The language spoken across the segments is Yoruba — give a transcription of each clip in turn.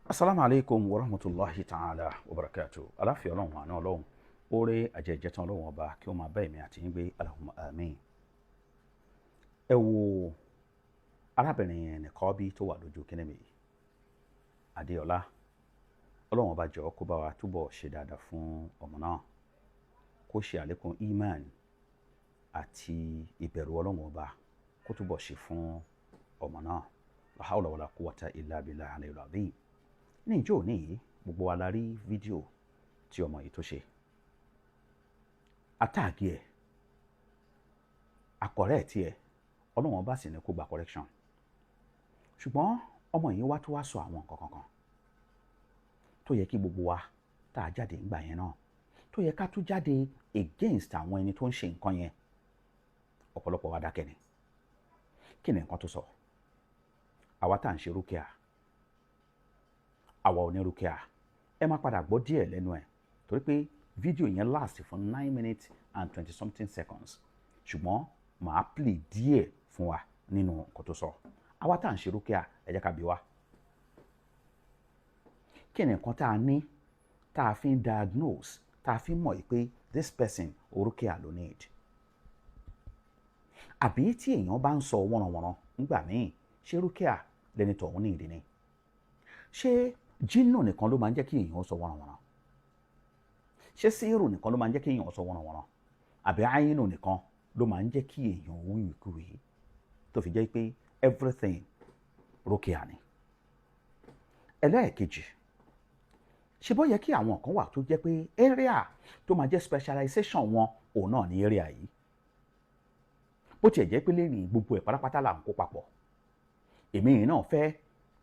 Asalaamu aleykum wa rahmatulahi ta'ala wa barakatu. Aláfíà Ọlọ́run, àná Ọlọ́run, oore àjẹjẹtàn Ọlọ́run ọba kí ó máa bá èmi àti yín gbé. Allahumma àmín. Ẹ wo arábìnrin nìkan bí tó wà lójú kíní mi, Adéọlá. Ọlọ́run ọba, jọ̀ọ́, kó bá wa túbọ̀ ṣe dáadáa fún ọmọ náà, kó ṣe àlékún iman àti ìbẹ̀rù Ọlọ́run ọba, kó túbọ̀ ṣe fún ọmọ náà. La hawla wala quwwata illa billahi aliyul azim. Ní ìjọ òní yìí, gbogbo wa la rí fídíò tí ọmọ yìí tó ṣe. A tag ẹ̀, a correct ẹ̀, Ọlọ́run ọba sì ní kó gba correction. Ṣùgbọ́n ọmọ yìí wá tó wá sọ àwọn nǹkan kankan tó yẹ kí gbogbo wa tá a jáde ńgbà yẹn náà, tó yẹ ká tún jáde against àwọn ẹni tó ń ṣe nǹkan yẹn. Ọ̀pọ̀lọpọ̀ wa dákẹ́ ni. Kí ni nǹkan tó sọ? Àwa tá à ń ṣe rúkìá, àwa ò ní rúkìá. Ẹ má padà gbọ́ díẹ̀ lẹ́nu ẹ̀, torí pé fídíò yẹn last fún 9 minutes and twenty something seconds, ṣùgbọ́n màá play díẹ̀ fún wa nínú nǹkan tó sọ. Àwa tá à ń ṣe rúkìá, ẹ jẹ́ ká bi wá, kí ni nǹkan tá a ní tá a fi ń diagnose, tá a fi ń mọ̀ yìí pé this person, rúkìá ló need? Àbí tí èèyàn bá ń sọ wọ́nranwọ̀nran ńgbà míì, ṣé rúkìá lẹni tọ̀hún ní ìdí ni? Ṣé jínù nìkan ló máa ń jẹ́ kí èèyàn sọ wọ́nranwọ̀nran? Ṣé síírù nìkan ló máa ń jẹ́ kí èèyàn sọ wọ́nranwọ̀nran? Àbí àyínù nìkan ló máa ń jẹ́ kí èèyàn wíwìkúwì, tó fi jẹ́ pé everything rúkìá ni? Ẹlẹ́ẹ̀kejì, ṣe bó yẹ kí àwọn kan wà tó jẹ́ pé area tó máa jẹ́ specialization wọn, òun náà ní area yìí? Bó tiẹ̀ jẹ́ pé lẹ́yìn gbogbo ẹ̀ pátápátá là ń kó papọ̀, èmi yìí náà fẹ́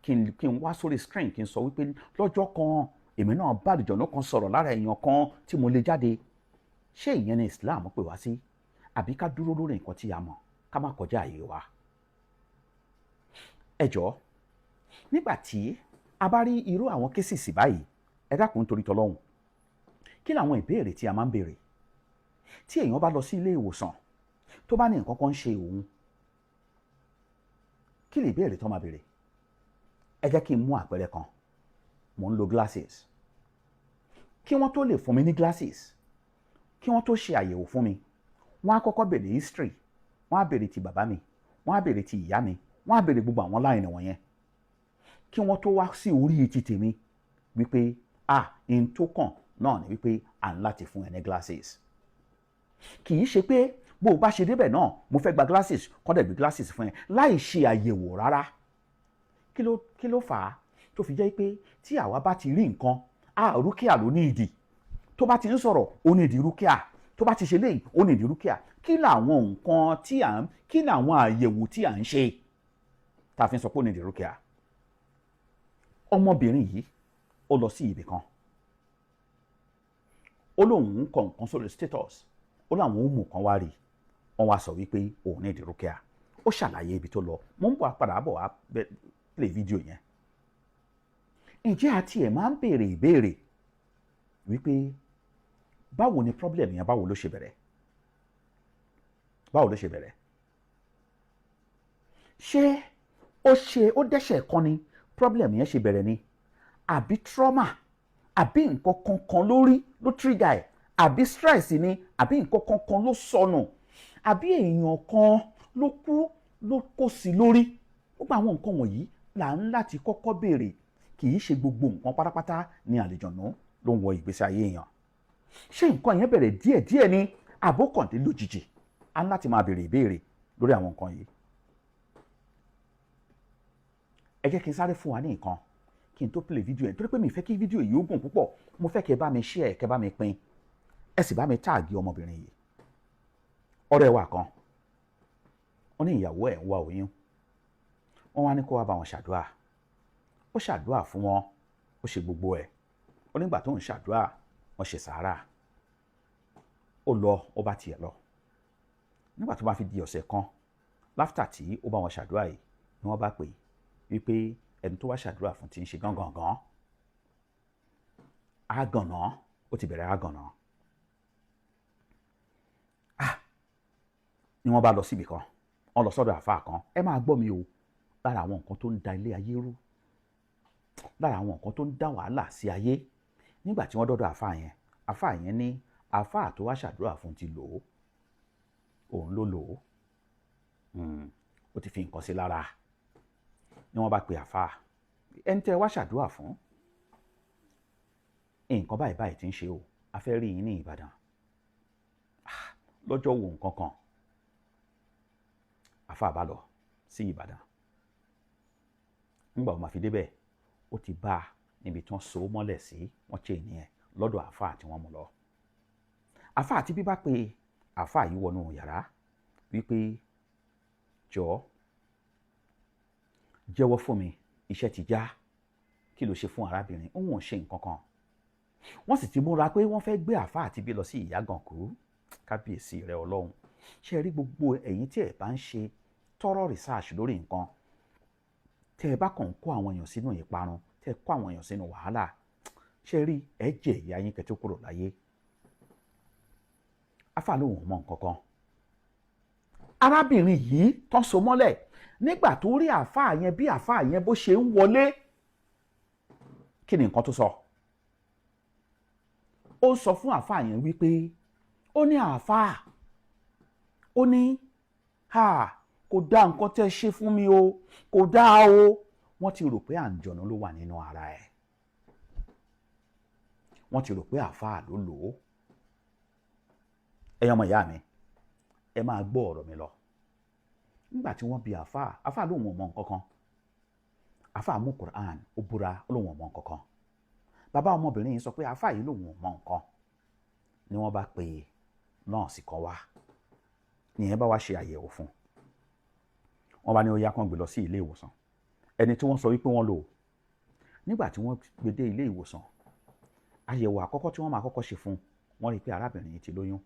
kí n wá sórí screen, kí n sọ wípé lọ́jọ́ kan, èmi náà bá àlùjọ̀nnú kan sọ̀rọ̀ lára èèyàn kan tí mo lè jáde. Ṣé ìyẹn ni Islam pè wá sí, àbí ká dúró lórí nǹkan tí a mọ̀, ká má kọjá àyè wa? Ẹ jọ̀ọ́, nígbà tí a bá rí irú àwọn cases báyìí, ẹ dákun, nítorí tọlọ́hun, kí làwọn ìbéèrè tí a máa ń béèrè? Tí èèyàn bá lọ sí ilé ìwòsàn, tó bá ní nǹkan kan ń ṣe òun, kí lè ìbéèrè tó máa béèrè? Ẹ jẹ́ kí n mú àpẹẹrẹ kan. Mò ń lo glasses. Kí wọ́n tó lè fún mi ní glasses, kí wọ́n tó ṣe àyẹ̀wò fún mi, wọ́n á kọ́kọ́ béèrè history, wọ́n á béèrè ti bàbá mi, wọ́n á béèrè ti ìyá mi, wọ́n á béèrè gbogbo àwọn line wọ̀nyẹn, kí wọ́n tó wá sí orí ti tèmi wípé, ah, in tó kàn náà ni wípé à ń láti fún ẹ ní glasses. Kì í ṣe pé bó o bá ṣe débẹ̀ náà, mo fẹ́ gba glasses, kọ́ dẹ̀ gbé glasses fún ẹ láì ṣe àyẹ̀wò rárá. Kí ló fà á tó fi jẹ́ pé tí àwa bá ti rí nǹkan, a rúkìá ló ní ìdí? Tó bá ti ń sọ̀rọ̀, ó ní ìdí rúkìá. Tó bá ti ṣe léyìí, ó ní ìdí rúkìá. Kí làwọn nǹkan tí à ń kí làwọn àyẹ̀wò tí à ń ṣe tá a fi ń sọ pé ó ní ìdí rúkìá? Ọmọbìnrin yìí, ó lọ sí ibì kan, ó lóun ń kọ nǹkan sórí status, ó láwọn ó mú kan wá rí, wọ́n wá sọ wípé òun ní ìdí rúkìá. Ó ṣàlàyé ibi tó lọ. Mo ń bọ̀, padà bọ̀ wá play fídíò yẹn. Ǹjẹ́ àti ẹ̀ máa ń béèrè ìbéèrè wípé báwo ni problem yẹn, báwo ló ṣe bẹ̀rẹ̀, báwo ló ṣe bẹ̀rẹ̀? Ṣé ó ṣe ó dẹ́ṣẹ̀ kan ni problem yẹn ṣe bẹ̀rẹ̀ ni, àbí trauma, àbí nǹkan kankan lórí ló trigger ẹ̀, àbí stress ni, àbí nǹkan kankan ló sọnù, àbí èèyàn kan ló kú ló kó sí lórí? Gbogbo àwọn nǹkan wọ̀nyí là ń láti kọ́kọ́ béèrè. Kì í ṣe gbogbo nǹkan pátápátá ní àlejònú ló ń wọ ìgbésí ayé èèyàn. Ṣé nǹkan yẹn bẹ̀rẹ̀ díẹ̀díẹ̀ ni, àbókàndé lójijì? Á ń láti máa béèrè ìbéèrè lórí àwọn nǹkan yìí. Ẹ jẹ́ kí n sáré fún wa ní nǹkan kí n tó play fídíò yẹn, torí pé mi fẹ́ kí fídíò yìí ó gùn púpọ̀. Mo fẹ́ kẹ́ bá mi share, kẹ́ bá mi pín, ẹ sì bá mi tag ọmọbìnrin yìí. Ọ̀rẹ́ wa kan, ó ní ìyàwó ẹ̀ ń wá oyún. Wọ́n wá ní kó wá bá wọn ṣàdúrà. Ó ṣàdúrà fún wọn, ó ṣe gbogbo ẹ̀. Ó nígbà tó ń ṣàdúrà, wọ́n ṣe sàárà, ó lọ, ó bá tiẹ̀ lọ. Nígbà tó bá fi di ọ̀sẹ̀ kan after tí ó bá wọn ṣàdúrà yìí ni wọ́n bá pè wípé ẹni tó wá ṣàdúrà fún ti ń ṣe gángangan àgànná, ó ti bẹ̀rẹ̀ àgànná. Ah, ni wọ́n bá lọ síbì kan, wọ́n lọ sọ́dọ̀ àfáà kan. Ẹ máa gbọ́ mi o, lára àwọn nǹkan tó ń da ilé ayé rú. Lára àwọn nǹkan tó ń dá wàhálà sí ayé, nígbà tí wọ́n dọ́dọ̀ àáfàá yẹn, àáfàá yẹn ní àáfàá tó wá ṣàdúrà fún ti lò ó, òun ló lò ó, ó ti fi nǹkan sí lára. Ni wọ́n bá pe àáfàá ẹni tẹ́ wá ṣàdúrà fún, nǹkan báyìí báyìí ti ń ṣe o, a fẹ́ rí yín ní Ìbàdàn lọ́jọ́ wo nǹkan kan. Àáfàá bá lọ sí Ìbàdàn. Nígbà wọ́n máa fi débẹ̀, ó ti bá a níbi tí wọ́n so mọ́lẹ̀ sí, wọ́n ṣe ìyẹn lọ́dọ̀ àáfàá tí wọ́n mú lọ. Àáfàá tí bí bá pe àáfàá yìí wọnú yàrá wípé, jọ̀ọ́ jẹ́wọ́ fún mi, iṣẹ́ ti já, kí ló ṣe fún arábìnrin? Òun ò ṣe nǹkan kan. Wọ́n sì ti múra pé wọ́n fẹ́ gbé àáfàá àti bí lọ sí Ìyágànkú. Kábíyèsí rẹ Ọlọ́run. Ṣe rí gbogbo ẹ̀yin tí ẹ̀ bá ń ṣe thorough research lórí nǹkan, tẹ́ ẹ bá kàn ń kó àwọn èèyàn sínú ìparun, tẹ́ ẹ kó àwọn èèyàn sínú wàhálà, ṣe rí, ẹ jẹ ìyá yín kẹ́ tó kúrò láyé. Àáfàá lòun ò mọ nǹkan kan. Arábìnrin yìí tán so mọ́lẹ̀, nígbà tó rí àáfàá yẹn, bí àáfàá yẹn bó ṣe ń wọlé, kí ni nǹkan tó sọ? Ó sọ fún àáfàá yẹn wípé, ó ní, àáfàá, ó ní, ha, kò dá nǹkan tẹ́ ṣe fún mi o, kò dá o. Wọ́n ti rò pé àǹjọ̀nú ló wà nínú ara ẹ̀, wọ́n ti rò pé àáfàá ló lò ó. Ẹ̀yin ọmọ ìyá mi, ẹ máa gbọ́ ọ̀rọ̀ mi lọ. Nígbà tí wọ́n bi àáfàá, àáfàá lòun ò mọ nǹkan kan. Àáfàá mú Quran, ó búra, ó lòun ò mọ nǹkan kan. Bàbá ọmọbìnrin yìí sọ pé àáfàá yìí lòun ò mọ nǹkan. Ni wọ́n bá pe nọ́ọ̀sì kan wá, nìyẹn bá wá ṣe àyẹ̀wò fún un. Wọ́n bá ní ó yá, kán gbé lọ sí ilé ìwòsàn. Ẹni tí wọ́n sọ wípé wọ́n lò, nígbà tí wọ́n gbé dé ilé ìwòsàn, àyẹ̀wò àkọ́kọ́ tí wọ́n máa kọ́kọ́ ṣe fún un, wọ́n rí i pé arábìnrin yìí ti lóyún.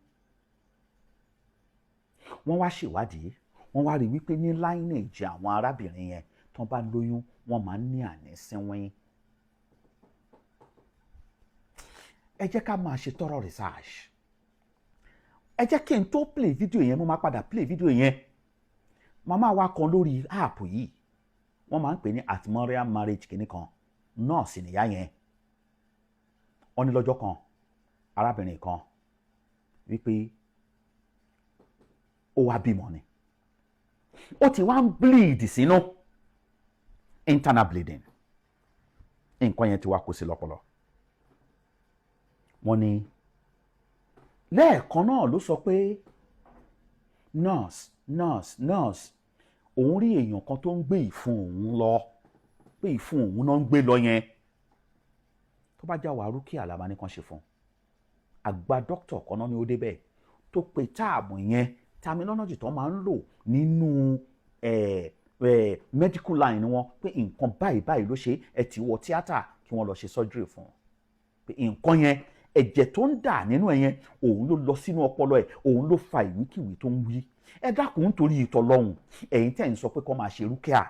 Wọ́n wá ṣèwádìí, wọ́n wá rí i wípé ní lineage àwọn arábìnrin yẹn, tí wọ́n bá lóyún, wọ́n máa ń ní ànísínwín. Ẹ jẹ́ ká máa ṣe thorough research. Ẹ jẹ́ kí n tó play video yẹn, mo máa padà play video yẹn. Màmá wa kan lórí app yìí, wọ́n máa ń pè ní atmorian marriage kìíní kan, nọ́ọ̀sì nìyá yẹn. Wọ́n ní lọ́jọ́ kan, arábìnrin kan wípé ó wá bímọ ni, ó ti wá ń bleed sínú, internal bleeding. Nǹkan yẹn ti wá kó sí lọ́pọlọ. Wọ́n ní lẹ́ẹ̀kan náà ló sọ pé, nurse, nurse, nurse, òun rí èèyàn kan tó ń gbé ìfun òun lọ, pé ìfun òun náà ń gbé lọ yẹn. Tó bá já wàá rúkìá làbá ní kan ṣe fún un. Àgbà dókítà kan náà ni ó débẹ̀ tó pe táàmù yẹn, terminology tó máa ń lò nínú medical line wọn, pé nǹkan báyìí báyìí ló ṣe, ẹ ti wọ tíátà kí wọ́n lọ ṣe surgery fún un, pé nǹkan yẹn, ẹ̀jẹ̀ tó ń dà nínú ẹ̀ yẹn, òun ló lọ sínú ọpọlọ ẹ̀, òun ló fa ìwíkìwí tó ń wí. Ẹ dákun, nítorí ìtọ́ lọ́hùn, ẹ̀yin tẹ̀ ń sọ pé kó máa ṣe rúkìá,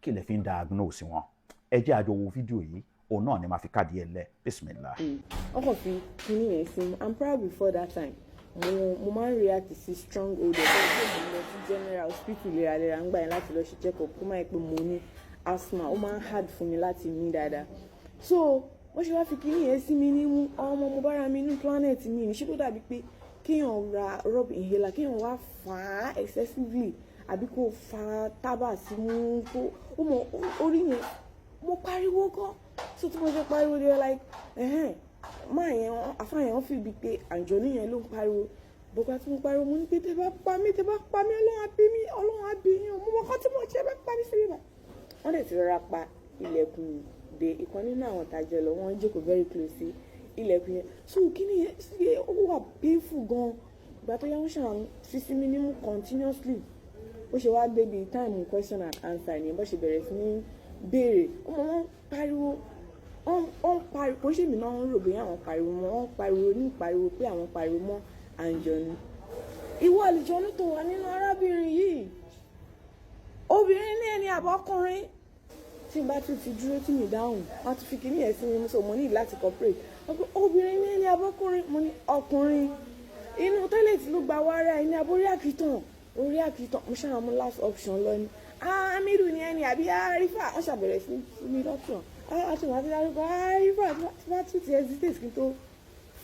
kí lè fi ń diagnose wọn? Ẹ jẹ́ àjọ wo fídíò yìí, òun náà ni màá fi káàdì ẹ̀ lẹ̀. Bismillah. Wọ́n kàn fi kíní yẹn sí. And probably before that time, mo máa ń react sí strong odour tó ń gbé. Mo lọ sí general hospital léraléra ńgbà yẹn láti lọ ṣe check up, kó má yẹ pé mo ní asthma. Ó máa ń hard fún mi láti mí dáadáa. So wọ́n ṣe wá fi kíní yẹn sí mi nímú, ọmọ, mo bára mi ní planet mi ní. Ṣé ló dàbí pé kéèyàn ra rub inhaler, kéèyàn wá fà á excessively, àbí kó fa tábà símú, kó ó mọ orí yẹn. Mo pariwo gan. So tí mo ṣe pariwo, they were like, ẹ̀hẹ́n, máa yẹn, àfáà yẹn, wọ́n fi bí pé àǹjọ̀nú yẹn ló ń pariwo. Bọ́gbà tí mo pariwo, mo ní pé tẹ́ bá pa mí, tẹ́ bá pa mí, Ọlọ́run á bí mi, Ọlọ́run á bí yín o, mo mọ kọ́ tí mo ṣe bá pa mí sí ibà. Wọ́n dẹ̀ ti rọra pa ilẹ̀kùn dé. Ìkan nínú àwọn tàjọ lọ, wọ́n jókòó very close sí ilẹ̀kùn yẹn. So kí ni yẹn ó wà painful gan. Ìgbà tó yá, wọ́n ṣàn fi sí mi nímú continuously. Bó ṣe wá débi time question and answer ni, bó ṣe bẹ̀rẹ̀ sí ní béèrè, ọmọ, wọn pariwo, wọ́n pariwo, kò ṣe mí náà ń rò bóyá àwọn pariwo mọ́. Wọ́n pariwo ní pariwo pé àwọn pariwo mọ́ àǹjọ̀nú. Ìwọ àlùjọ̀nú tó wà nínú arábìnrin yìí, obìnrin ní ẹni àbọ̀kùnrin? Tí n bá tún ti dúró tí mi dáhùn, wọ́n tún fi kíní ẹ̀ sí mi. So mo ní láti cooperate. Obìnrin ní ẹni àbọ̀kùnrin? Mo ní ọkùnrin. Inú toilet ló gba wàrà ẹni àbórí àkìtàn, orí àkìtàn? Mo ṣáà mú last option lọ ni, amiru ni ẹni àbí àrífà. Wọ́n ṣàbẹ̀rẹ̀ sí mi lọ́tàn. Àti màá ti dárúkọ àrífà tí bá tún ti hesitate kí n tó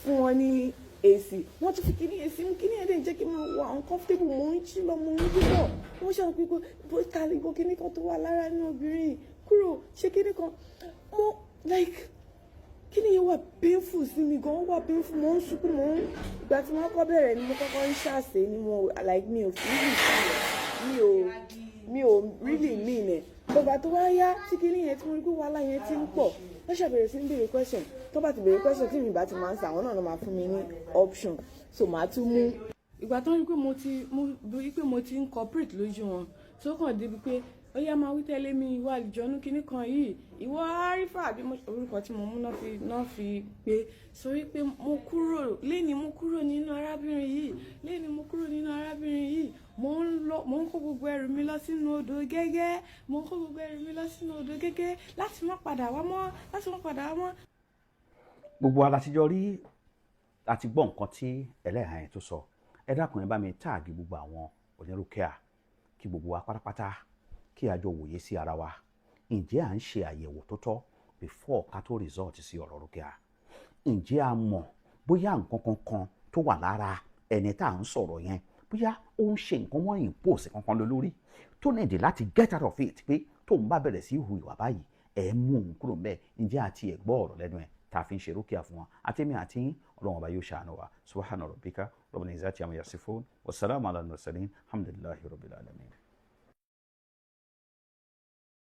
fún wọn ní èsì, wọ́n tún fi kíní èsì mú. Kíní ẹ̀ dẹ̀ jẹ́ kí n máa wà uncomfortable. Mò ń jí lọ, mò ń jí bọ̀. Wọ́n ṣàwọn pé bó ta lè gbọ́ kíní kan tó wà lára ní obìnrin kúrò, ṣé kíní kan mo like kíní yẹn wà painful sí mi gan, ó wà painful. Mò ń sunkún, mò ń ìgbà tí wọ́n kọ́ bẹ̀rẹ̀ ni mo kọ́kọ́ ń ṣàṣe ni mo like mi ò really feel, mi ò really mean ẹ̀. Bàbá tó wá yá tí kíní yẹn tí mo rí pé wàhálà yẹn ti ń pọ̀, wọ́n ṣàbẹ̀rẹ̀ sí ń béèrè question. Tó bá ti béèrè question tí mi bá ti máa ń sà, àwọn náà ló máa fún mi ní option, so màá tún mú. Ìgbà tó ń rí pé mo ti mo rí pé mo ti ń cooperate lójú wọn, tó kàn débi pé ó yá, máa wí tẹ́lẹ̀ mi, ìwọ àlùjọ́nú kinní kan yìí, ìwọ àrífà àbí orúkọ tí mo mú náà fi pé sọ wípé mo kúrò lẹ́ni, mo kúrò nínú arábìnrin yìí lẹ́ni, mo kúrò nínú arábìnrin yìí, mo ń lọ, mo ń kó gbogbo ẹrù mi lọ sínú odò gẹ́gẹ́, mo ń kó gbogbo ẹrù mi lọ sínú odò gẹ́gẹ́ láti má padà wá mọ́, láti má padà wá mọ́. Gbogbo wa la ti jọ rí àti gbọ́ nǹkan tí ẹlẹ́hàá yẹn tó sọ. Ẹ dákun, ẹ bá mi tag gbogbo àwọn onírúkẹ́à, kí gbogbo wa pátápátá kí a jọ wòye sí ara wa. Ǹjẹ́ à ń ṣe àyẹ̀wò tó tọ́ before ká tó resort sí ọ̀rọ̀ rúkẹ́à? Ǹjẹ́ a mọ̀ bóyá nǹkan kankan tó wà lára ẹni tá à ń sọ̀rọ̀ yẹn, bóyá ó ń ṣe nǹkan, wọ́n impose kankan lọ lórí tó nídìí láti get out of it, pé tóun bá bẹ̀rẹ̀ sí hu ìwà báyìí, ẹ̀ mú òun kúrò ńbẹ̀? Ǹjẹ́ àti ẹ̀ gbọ́ ọ̀rọ̀ lẹ́nu ẹ̀ tá a fi ń ṣe rúkìá fún wa? Àtẹ̀mí àti Ọlọ́run Ọba yóò ṣàánú wa. Subhana rabbika rabbil izzati amma yasifun, wasalaamu ala al-mursalin, alhamdulillahi rabbil alamin.